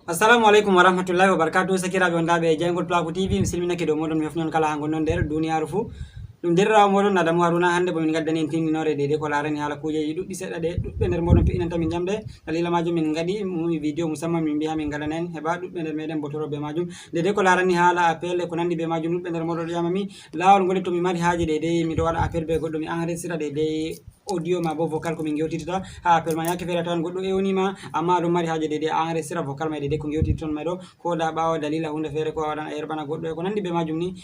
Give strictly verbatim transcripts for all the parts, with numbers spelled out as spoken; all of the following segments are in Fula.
Assalamu aleykum wa rahmatullahi wa barakatuh. Sakiraaɓe wondaaɓe e Jayngol Plaku T V, mi silminake dow mooɗon, mi hofni on kala haa ngonɗon nder duniyaaru fuu. Ɗum deerɗiraawo mooɗon Adamu Haruna. Hannde bo min ngaddani en tinndinoore deydey ko laarani haala kuujeeji ɗuɗɗi seeɗa ɗe ɗuɗɓe nder mooɗon piɗinanta min ƴamɗe. Daliila maajum min ngaɗi mumi vidéo musamman min mbi'a min ngaɗana en heɓa ɗuɗɓe nder meeɗen botoro bee maajum. Deydey ko laarani haala appel e ko nanndi bee maajum, ɗuɗɓe nder mooɗon ɗo ƴamami laawol ngol, to mi mari haaje deydey miɗo waɗa appel bee goɗɗo, mi enregistra deydey audio ma bo vocal ko min ngewtidata haa appel ma. Yaake feere a tawan goɗɗo ewnima, amma aɗon mari haaje deydey a enregistra vocal ma deydey ko ngewtiditon ma ɗo, ko da ɓaawo daliila huunde feere ko a waɗan a yerɓana goɗɗo e ko nanndi bee maajum ni.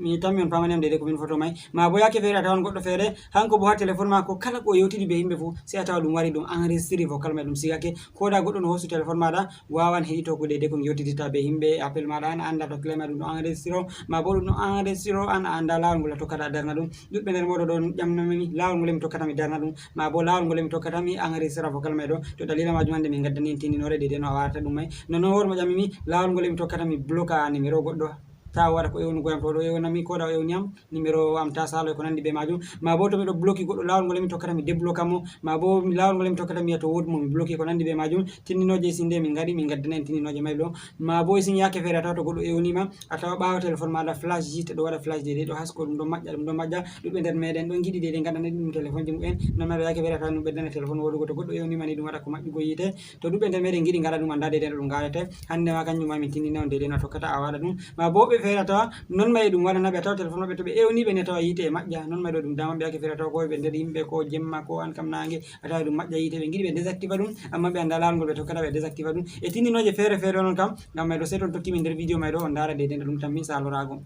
Mi tammi on paamani am deydey ko min foto may. Ma bo yaake feere a tawan goɗɗo feere, hanko bo haa téléphone maako kala ko o yewtidi bee yimɓe fuu, sey a tawa ɗum wari ɗum enregistri vocal may ɗum sigake. Ko da goɗɗo no hoosu téléphone maaɗa, waawan heɗito ko deydey ko ngewtiditta bee yimɓe, appel maaɗa an a annda to clé ma ɗum ɗo enregistro, ma bo ɗum ɗo enregistro an a annda laawol ngol a tokkata a darna ɗum. Ɗuɗɓe nder mooɗon ɗon ƴamnami laawol ngol mi tokkata mi darna ɗum, ma bo laawol ngol mi tokkata mi enregistro vocal may ɗo. To daliila maajum hannde min ngaddani en tinndinoore deydey no a warata ɗum may. Nonnon hoore mo ƴamimi laawol ngol mi tokkata mi bloka numéro goɗɗo. Ta o waɗa ko ewnugo yam, to ɗo ewnami ko da o ewni yam numéro am ta saalo e ko nanndi bee maajum. Ma bo to miɗo bloki goɗɗo, laawol ngol mi tokkata mi débloka mo. Ma bo laawol ngol mi tokkata mi yi'a to woodi mo mi bloki ko nanndi bee maajum. Tinndinooje si nde min ngaɗi min ngaddana en tinndinooje may ɗo. Ma bo si yaake feere a tawa to goɗɗo ewnima, a tawa ɓaawo téléphone maaɗa flash yiite ɗo waɗa flash deydey ɗo hasko ɗum ɗo maƴƴa, ɗum ɗo maƴƴa. Ɗuɗɓe nder meeɗen ɗon ngiɗi deydey ngaɗana ɗum téléphone ji mumen. Nonnon yaake feere a tawa ɗum ɓeddana téléphone wooɗugo to goɗɗo ewnima ni ɗum waɗa ko maƴƴugo yiite. To ɗuɗɓe nder meeɗen ngiɗi ngaɗa ɗum annda deydey no ɗum ngaɗete. Hannde ma kanjum ma min tinndina on deydey no a tokkata a waɗa ɗum. Ma bo ɓe feere a tawa non may ɗum waɗanaɓe a tawa téléphone maɓɓe to ɓe ewniɓe ni a tawa yiite e maƴƴa. Non may ɗo ɗum daama ɓe yaake feere a tawa ko ɓe nder yimɓe ko jemma ko an kam naange a tawa ɗum maƴƴa yiite ɓe ngiɗi ɓe désactiva ɗum amma ɓe annda laawol ngol ɓe tokkata ɓe désactiva ɗum. E tinndinooje feere feere onon kam ngam may ɗo sey to on tokki min nder vidéo may ɗo on ndaara deydey no ɗum tammi saaloraago.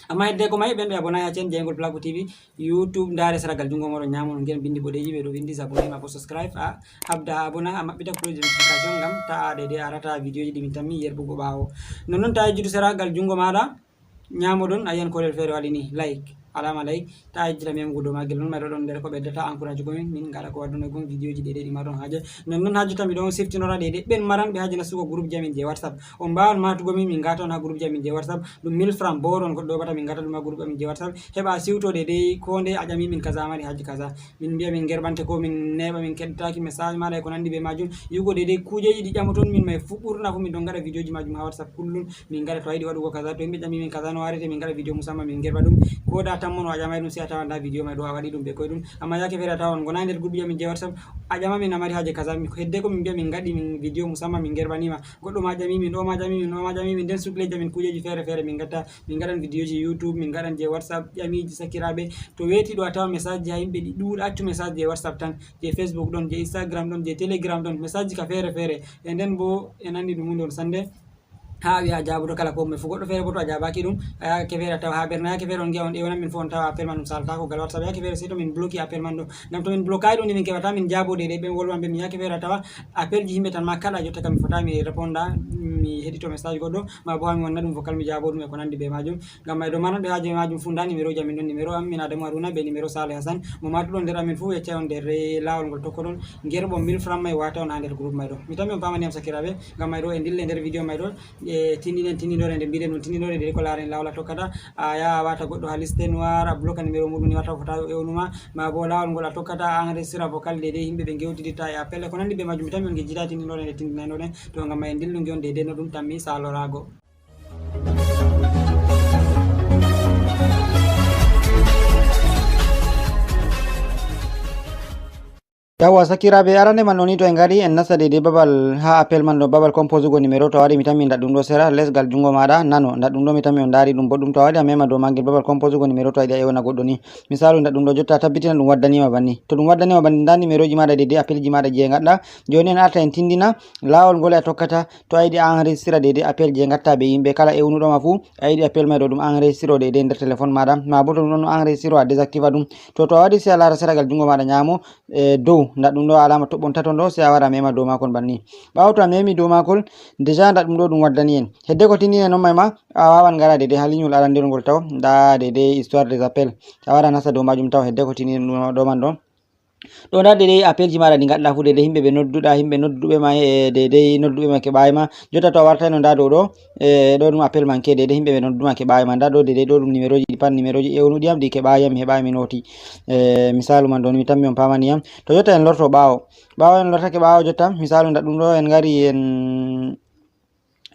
Amma hedde ko may ɓen ɓe abonnaaki haa chaîne Jayngol Plaku T V YouTube ndaare saragal junngo mooɗon nyaamo no ngi'on binndi boɗeeji ɓe ɗo winndi s'abonner ma bo subscribe a habda a abonna a maɓɓita cloche de notification ngam ta a deydey a arata vidéo ji ɗi min tammi yerɓugo ɓaawo. Nonnon ta yejjitu saragal junngo maaɗa nyaamo ɗon a yi'an koolel feere waɗi ni like, alaama like, ta a yejjita memugo dow maagel. Non may ɗo ɗon nder ko ɓeddata encourage go min min ngaɗa ko waddunoo gon vidéo ji deydey ɗi marɗon haaje. Nonnon haa jotta mi ɗon siftinora deydey ɓen maranɓe haaje nastugo groupe ji amin jey WhatsApp. On mbaawan maatugo min, min ngaata on haa groupe ji amin jey WhatsApp. Ɗum mille francs booɗon goɗɗo heɓata min ngaata ɗum haa groupe amin jey WhatsApp. Heɓa siwto deydey koo ndey a ƴami min kaza a mari haaje kaza. Min mbi'a min ngerɓante ko min neeɓa min keɗotaaki message maaɗa e ko nanndi bee maajum. Yi'ugo deydey kuujeeji ɗi ƴamoton min may fuu ɓurna fuu min ɗon ngaɗa vidéo ji maajum haa WhatsApp kullum. Min ngaɗa to a yiɗi waɗugo kaza to yimɓe ƴami min kaza no warete min ngaɗa vidéo musamman min ngerɓa ɗum. Ko da tammo no a ƴamay ɗum sey a tawa ndaa vidéo may ɗo a waɗi ɗum bee koyɗum. Amma yaake feere a tawa on ngonaa nder groupe ji amin jey WhatsApp. A ƴama min a mari haaje kaza mi hedde ko min mbi'a min ngaɗi min vidéo musamman min ngerɓanima. Goɗɗo ma ƴami min, o ma ƴami min, o ma ƴami min, nden sukleeji amin kuujeeji feere feere min ngatta. Min ngaɗan vidéo ji YouTube, min ngaɗan jey WhatsApp, ƴamiiji sakiraaɓe. To weeti ɗo a tawa message ji haa yimɓe ɗi ɗuuɗa, accu message jey WhatsApp tan, jey Facebook ɗon, jey Instagram ɗon, jey Telegram ɗon, message ji ka feere feere. E nden bo e nanndi ɗum huunde on sannde. Haa a wi'a a jaaboto kala ko ummi fuu. Goɗɗo feere bo to a jaabaaki ɗum, a yaake feere a tawa haa ɓernde, yaake feere on ngi'a on ewnan min fuu on tawa appel man ɗum saltaako gal WhatsApp. Yaake feere sey to min bloki appel man ɗo. Ngam to min blokaay ɗum ni min keɓataa min jaabo deydey ɓen wolwan bee min. Yaake feere a tawa appel ji yimɓe tan ma kala jotta kam mi fotaa mi réponda mi heɗito message goɗɗo ma bo haa mi wanna ɗum vocal mi jaabo ɗum e ko nanndi bee maajum. Ngam may ɗo maranɓe haaje maajum fuu ndaa numéro ji amin ɗon, numéro am min Adamu Haruna bee numéro Saleh Hassan. Mo maatuɗon nder amin fuu yeccay on nder laawol ngol tokkoɗon ngerɓon mille francs may waata on haa nder groupe may ɗo. Mi tammi on paamani am sakiraaɓe. Ngam may ɗo e ndille nder vidéo may ɗo e tinndinen tinndinoore nde mbiɗen ɗum tinndinoore nde ko laarani laawol a tokkata a yaha a waata goɗɗo haa liste noir a bloka numéro muɗum ni watta o fotaa o ewnuma. Ma bo laawol ngol a tokkata a enregistra vocal deydey yimɓe ɓe ngewtiditta e appel e ko nanndi bee maajum. Mi tammi on ngejjita tinndinoore nde tinndinaynoɗen to ngam may en ndillu ngi on deydey no ɗum tammi saaloraago. Yawwa sakiraaɓe, arande man ɗoni to en ngari en nasta deydey babal haa appel man ɗo, babal composugo numéro. To a wari mi tammi nda ɗum ɗo sera lesgal junngo maaɗa nano, nda ɗum ɗo mi tammi on ndaari ɗum boɗɗum. To a wari a mema dow maagel babal composugo numéro to a yiɗi a ewna goɗɗo ni. Misaalu nda ɗum ɗo jotta a tabbitina ɗum waddanima banni. To ɗum waddanima banni nda numéro ji maaɗa deydey appel ji maaɗa jey ngaɗɗa. Jooni en arta en tinndina laawol ngol a tokkata to a yiɗi a enregistra deydey appel jey ngatta bee yimɓe kala ewnuɗo ma fuu a yiɗi appel may ɗo ɗum enregistra deydey nder téléphone maaɗa. Ma bo to ɗum ɗon enregistra a désactiva ɗum. To to a waɗi sey a laara seragal junngo maaɗa nyaamo e dow nda ɗum ɗo alaama toɓɓon tato ɗo sey a wara a mema dow maakol banni. Ɓaawo to a memi dow maakol déjà nda ɗum ɗo ɗum waddani en. Hedde ko tinndinen non may ma a waawan ngara deydey haa linyol arandirngol taw nda deydey histoire des appels. A wara a nasta dow maajum taw hedde ko tinndinen ɗum ɗo man ɗo. Ɗo nda deydey appel ji maaɗa ɗi ngaɗɗa fuu deydey yimɓe ɓe nodduɗa yimɓe nodduɓe ma e deydey nodduɓe ma keɓaay ma. Jotta to a wartayno nda dow ɗo e ɗo ɗum appel manke deydey yimɓe ɓe nodduma keɓaay ma nda ɗo deydey ɗo ɗum numéro ji ɗi pat numéro ji ewnuɗi yam ɗi keɓaay yam mi heɓaay mi nooti. E misaalu man ɗo ni mi tammi on paamani yam. To jotta en lorto ɓaawo ɓaawo en lortake ɓaawo jotta misaalu nda ɗum ɗo en ngari en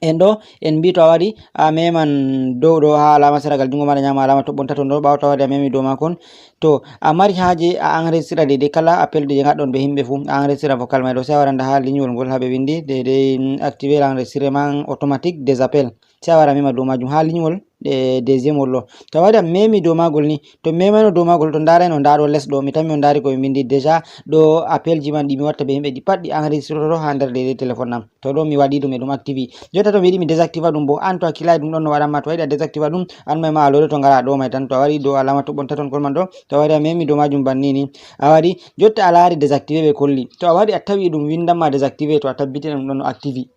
En ɗo en mbi to a wari a meman dow ɗo ha alama seragal jungo maɗa nyamo alama toɓɓon tato ɗo, ɓawo to a wari a memi dow makon, to a mari haje a enregistra dede kala appel je gaɗɗon be himɓe fu, a enregistra vocal mai ɗo, sai a wara nda ha lignol ngol ha ɓe windi dede activer l'enregistrement automatique des appels, sai a wara a mema dow majum ha lignol e deuxième wol ɗo. To a wari a memi dow magol ni, to memano dow magol to ndarayno nda ɗo les ɗo, mi tammi on ndari ko ɓe mbindi déjà ɗo appel ji man ɗi mi watta be himɓe ɗi pat ɗi enregistroto ha nder dede téléphone am. To ɗo mi waɗi ɗum e ɗum activi. Jotta to mi yiɗi mi désactiva ɗum bo, an to a kilay ɗum ɗon no waɗanma, to a yiɗi a désactiva ɗum, an mai ma a lodoto ngara ɗo mai tan. To a wari dow alama toɓɓon taton kol man ɗo, to a wari a memi dow majum banni ni. A wari jotta a lari désactivé ɓe kolli. To a wari a tawi ɗum windanma désactivé, to a tabbitini ɗum ɗon no activi.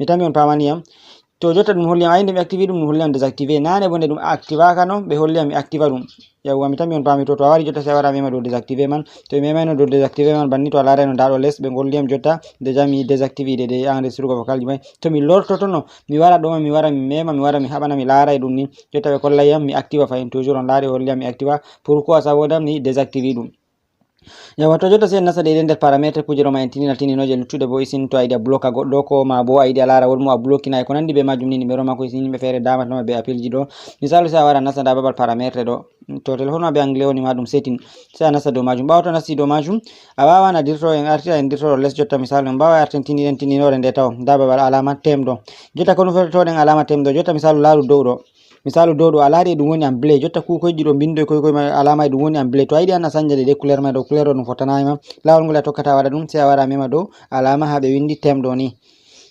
Mi tammi on pamani yam. To jotta ɗum holli yam, a yinde mi activi ɗum, ɗum holli yam désactivé. Nane bo nde ɗum activaka no, ɓe holli yam mi activa ɗum. Yawwa, mi tammi on pami to, to a wari jotta sai a wara a mema dow désactivé man. To mi memayno dow désactivé man banni, to a larai no nda ɗo les, ɓe golli yam jotta, déjà mi désactivé ɗe, ɗe enregistré ko vocal ji mai. To mi lortoto no, mi wara ɗo ma, mi wara mi mema, mi wara mi haɓana, mi larai ɗum ni. Jotta ɓe kollai yam mi activa fahin, toujours on lari holli yam mi activa. Pourquoi? Saboda mi désactivé ɗum. Yawa, to jotta sai en nasta dede nder parametre kuje ɗo ma en tinina tininoje luttuɗe bo, isin to a yiɗi a bloka goɗɗo ko ma bo a yiɗi a lara wol mo a blokina e ko nandi be majum ni, numéro makko isin yimɓe fere damatama be appel ji ɗo. Misalu sai a wara nasta nda babal parametre ɗo. To téléphone ma be anglais woni ma ɗum setting. Sai a nasta dow majum. Ɓawo to a nasti dow majum, a wawan a dirto en artira en dirto ɗo les jotta, misalu en mbawa arten tiniɗen tininore nde taw. Nda babal alama tem ɗo. Jotta ko nufertoɗen alama tem ɗo. Jotta misalu laru dow ɗo. Misalu dow ɗo a laari e ɗum woni en bleu, jotta kukoyji ɗo mbindo e koy koy ma alama e ɗum woni en bleu. To a yiɗi an a sanja dede couleur ma ɗo, couleur ɗo ɗum fottanayma. Lawol ngol a tokkata a waɗa ɗum, sai a wara a mema dow alama ha ɓe windi tem ɗo ni.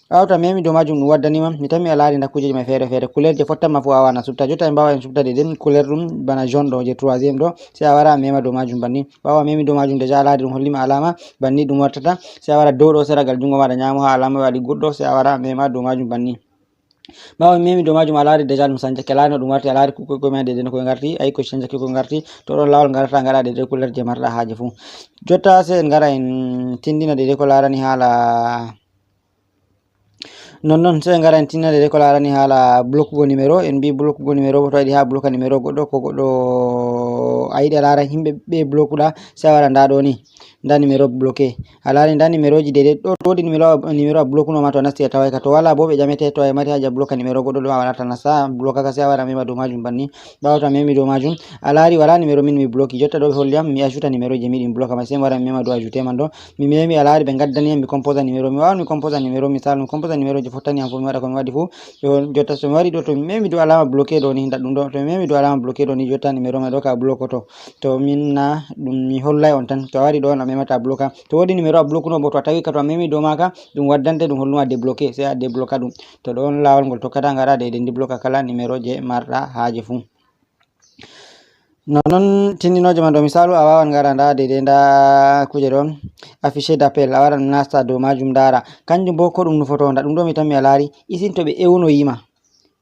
Ɓawo to a memi dow majum ɗum waddanima, mi tammi a laari nda kujeji mai fere fere. Couleur je fottanma fu a wawan a subta. Jotta en mbawa en subta dede couleur ɗum bana jaune ɗo je troisième ɗo, sai a wara a mema dow majum banni. Ɓawo a memi dow majum déjà a laari ɗum hollima alama banni ɗum wartata. Sai a wara dow ɗo seragal jungo maɗa nyamo ha alama waɗi goɗɗo, sai a wara a mema dow majum banni. Ɓawo mi memi dow majum a laari déjà ɗum sanjake, a laari no ɗum warti, a laari kukoy koy ma dede no koy ngarti, ayi ko sanjake koy ngarti. To ɗon lawol ngarata ngaɗa dede couleur je marɗa haje fu. Jotta sai en ngara en tindina dede ko larani hala, non non sai en ngara en tindina dede ko larani hala blokugo numéro. En mbi blokugo numéro bo to a yiɗi ha bloka numéro goɗɗo ko goɗɗo a yiɗi a lara himɓe ɓe blokuɗa, sai a wara nda ɗo ni. Nda numéro bloqué. A laari nda numéro ji dede ɗo, to wodi numéro, numéro a bloqué no ma to a nasti a tawai ka, to wala bo ɓe ƴamete, to a mari haja bloqué numéro goɗɗo ɗo a wala ta nasta bloqué ka, sai a wara mema dow majum banni. Ɓawo to a memi dow majum a laari wala numéro min mi bloqué, jotta ɗo ɓe holli am mi ajouta numéro je mi yiɗi mi bloqué ma, sai mi wara mi mema dow ajouté man ɗo. Mi memi a laari ɓe gaddani am mi composa numéro, mi wawan mi composa numéro, misalu mi composa numéro je fottani am fu mi waɗa ko mi waɗi fu. Yo, jotta so mi wari ɗo to mi memi dow alama bloqué ɗo ni, nda ɗum ɗo, to mi memi dow alama bloqué ɗo ni jotta numéro ma ɗo ka bloqué to. To min na ɗum mi hollay on tan. To a wari ɗo on a memata bloka. To wodi numéro a blokuno bo to a tawi ka to a memi dow maka ɗum waddante ɗum holluma débloqué, sai a débloka ɗum. To ɗo on lawol ngol tokkata ngara dede débloka kala numéro je marɗa haje fu. Non non tindinoje man ɗo misalu a wawan ngara nda dede nda kuje ɗo affiché d'appel a waran nasta dow majum ndara kanjum bo ko ɗum nufoto nda ɗum ɗo mi tammi a lari isin to ɓe ewnoyima.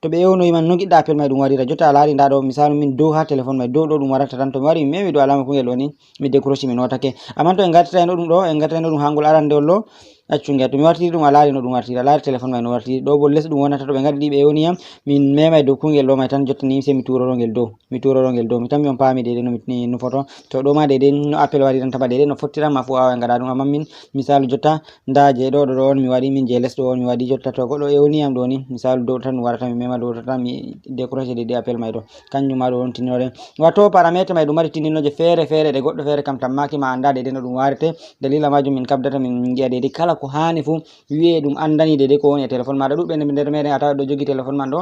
To ɓe ewnoyi man no giɗɗa appel mai ɗum warira. Jotta a laari nda ɗo misalu min dow ha téléphone mai dow ɗo ɗum warata tan, to mi wari mi memi dow alama kungel ɗo ni mi décroche mi notake. Amman to en gartitayno ɗum ɗo en gartitayno ɗum ha ngol arande on ɗo, accu ngel to mi wartiri ɗum a laari no ɗum wartiri, a laari téléphone mai no wartiri. Ɗo bo les ɗum wonata to ɓe ngari ɗi ɓe ewni yam min memai dow kungel ɗo mai tan jotta ni sai mi turoro ngel dow. Mi turoro ngel dow mi tammi on paami dede no mi nufoto. To ɗo ma dede no appel wariranta ma dede no fottiranma fu a wawan ngaɗa ɗum amman min misalu jotta nda je ɗo ɗo ɗo on mi waɗi min je les ɗo on mi waɗi jotta to goɗɗo ewni yam ɗo ni misalu dow tan mi warata mi mema dow tan mi décroche dede appel mai ɗo. Kanjum ma ɗo on tinore wato parametre mai ɗum mari tindinoje fere fere ɗe goɗɗo fere kam tammaki ma anda dede no ɗum warete. Dalila majum min kabdata min giya dede kala ko hani fu wi'e ɗum andani dede ko woni e téléphone maɗa ɗuɗɓe nder meɗen a tawa ɗo jogi téléphone man ɗo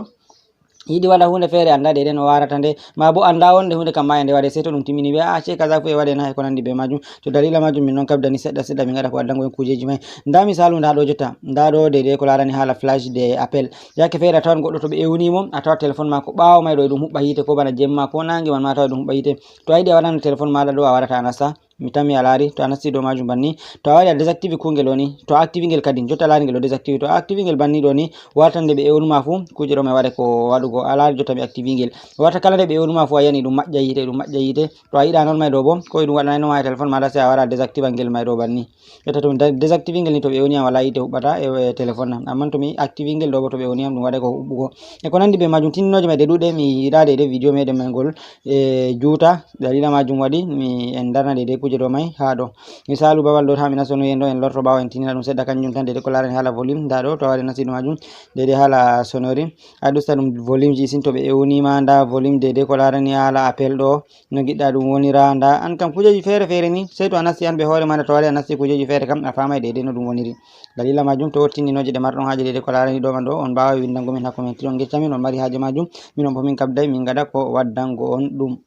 yiɗi waɗa hunde feere annda dede no warata nde ma bo annda wonde hunde kam ma e nde waɗe sey to ɗum timmini wiya a ce kaza fu e waɗe na e ko nandi be majum. To dalila majum min non kabdani seɗɗa seɗɗa min gaɗa ko addango en kujeji mai. Nda misalu nda ɗo jotta nda ɗo dede ko larani hala flash de appel. Yake feere a tawan goɗɗo to ɓe ewni mo a tawa téléphone mako ɓawo mai ɗo e ɗum huɓɓa hiite ko bana jemma ko nange man ma tawa e ɗum huɓɓa hiite. To a yiɗi a waɗana téléphone maɗa ɗo a waɗata a nasta. Mi tammi a laari to a nasti dow majum banni to a waɗi a désactivi kungel ɗo ni to a activi ngel kadi jotta a laari ngel ɗo désactivi to a activi ngel banni ɗo ni warta nde ɓe ewnuma fu kuje ɗo mai waɗa ko waɗugo a laari jotta mi activi ngel warta kala nde ɓe ewnuma fu a yiyani ɗum maƴƴa yiite ɗum maƴƴa yiite. To a yiɗa non mai ɗo bo ko ɗum waɗanayno ma e téléphone maɗa sey a wara a désactiva ngel mai ɗo banni. Jotta to mi désactivi ngel ni to ɓe ewni am wala yiite huɓɓata e téléphone am amma to mi activi ngel ɗo bo to ɓe ewni am ɗum waɗa ko huɓɓugo. E ko nandi be majum tinnoje mai ɗe ɗuɗe mi yiɗa de ɗe vidéo meɗen mai ngol e juuta. Dalila majum waɗi mi en darna dede. Kuje ɗo may haa ɗo. Misaalu, babal ɗo haa mi nasta ɗum, yen ɗo en lorto ɓaawo en tinina ɗum seɗɗa, kanjum tan, deydey ko laarani haala volume. Ndaa ɗo, to a waɗi nasti ɗum majum, deydey haala sonori. A ɗusta ɗum volume ji, isin to ɓe ewnii ma, ndaa volume deydey ko laarani haala appel ɗo, no ngiɗɗa ɗum wonira. Ndaa an kam kujeeji feere feere ni, sey to a nasti an be hoore ma, ndaa to a waɗi a nasti kujeeji feere kam, a faamay deydey no ɗum woniri. Dalila majum, to wottinninooje ɗe marɗon haaje deydey ko laarani ɗo man ɗo, on mbaaway winndango min haa commentaire, on ngecca min on mari haaje majum, minon bo min kabday min ngaɗa ko waddango on ɗum.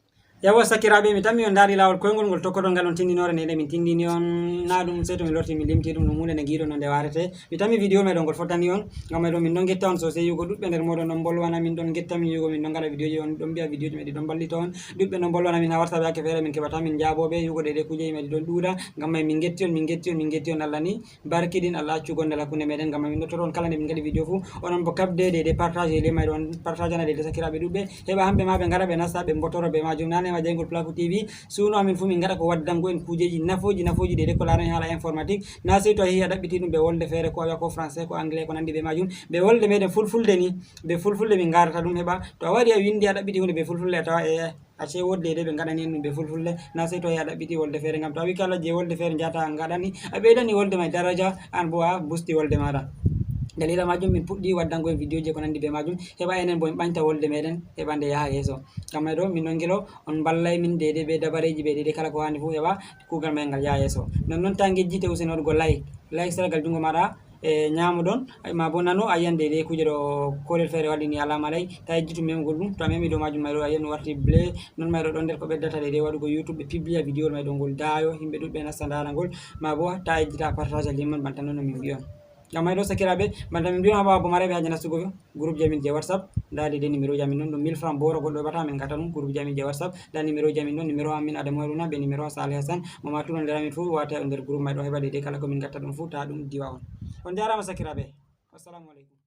Yawa sakiraaɓe, mi tammi on ndaari laawol koyngol ngol tokkoton ngal on tindinoore nde, nde min tindini on, naa ɗum sey to mi lorti mi limti ɗum, ɗum huunde nde ngiɗon no nde waarete. Mi tammi vidéo meɗen ngol fottani on, ngam may ɗo min ɗon ngetta on sosey yi'ugo ɗuɗɓe nder mooɗon ɗon mbolwana min, ɗon ngetta min yi'ugo min ɗon ngaɗa vidéoji, on ɗon mbi'a vidéoji meɗi ɗon mballita on, ɗuɗɓe ɗon mbolwana min haa WhatsApp, yaake feere min keɓata min jaabooɓe yi'ugo deydey kujeji meɗi ɗon ɗuuɗa. Ngam may min ngetti on, min ngetti on, min ngetti on, Allah ni barkidin, Allah accu gondal hakkunde meɗen, ngam may min ɗon toro on kala nde min ngaɗi vidéo fuu, onon bo kabde deydey partage e lema ɗon, partage na deydey sakiraaɓe ɗuɗɓe, heɓa hamɓe ma ɓe ngara ɓe nasta ɓe mbotoro be majum. Nane ma jeyngol Plaku T V, suuno amin fuu min ngaɗa ko waddango en kujeji nafooji, nafooji deydey ko laarani haala informatique. Na sey to a yehi a ɗaɓɓiti ɗum be wolde feere, ko a wi'a ko français, ko anglais, ko nandi be majum. Be wolde meɗen fulfulde ni, be fulfulde min ngarata ɗum, heɓa to a wari a windi a ɗaɓɓiti huunde be fulfulde, a tawa e a sey woodi deydey ɓe ngaɗani en ɗum be fulfulde. Na sey to a yehi a ɗaɓɓiti wolde feere, ngam to a wi kala je wolde feere njahata a ngaɗani, a ɓeydani wolde may daraja, an bo a busti wolde maɗa. Dalila majum min puɗɗi waddango en vidéoji ko nandi be majum, heɓa enen bo en ɓañta wolde meɗen, heɓa nde yaha yeeso. Ngam may ɗo min ɗon ngelo on mballay min deydey be dabareeji be deydey kala ko haani fuu, heɓa kuugal may ngal yaha yeeso. Non non ta ngejjite usen waɗugo like, like sera gal junngo maɗa e ñaamo ɗon, ma bo nano a yi'an deydey kuuje ɗo koolel feere waɗi ni alaama lay, ta yejjitu memgol ɗum, to a memi dow majum may ɗo a yi'an ɗum warti bleu, non may ɗo ɗon nder ko ɓeddata deydey waɗugo YouTube, ɓe publia vidéo may ɗo ngol daayo, yimɓe ɗuɗɓe nasta ndaara ngol, ma bo ta yejjita partage lien man banta non no min mbi'on. Ngam may ɗo sakiraaɓe, banta min mbi'on haa ɓaawo bo marayɓe haaje nastugo groupe ji amin je WhatsApp, ndaa deydey numéro ji amin ɗon, ɗum mille francs boro goɗɗo heɓata, min ngata ɗum groupe ji amin je WhatsApp, ndaa numéro ji amin ɗon, numéro am min Adamu Haruna be numéro Salih Hassan, mo ma turon nder amin fuu wata on nder groupe may ɗo heɓa deydey kala ko min ngatta ɗum fuu ta ɗum diwa on. On njaaraama sakiraaɓe. Wassalamu aleykum.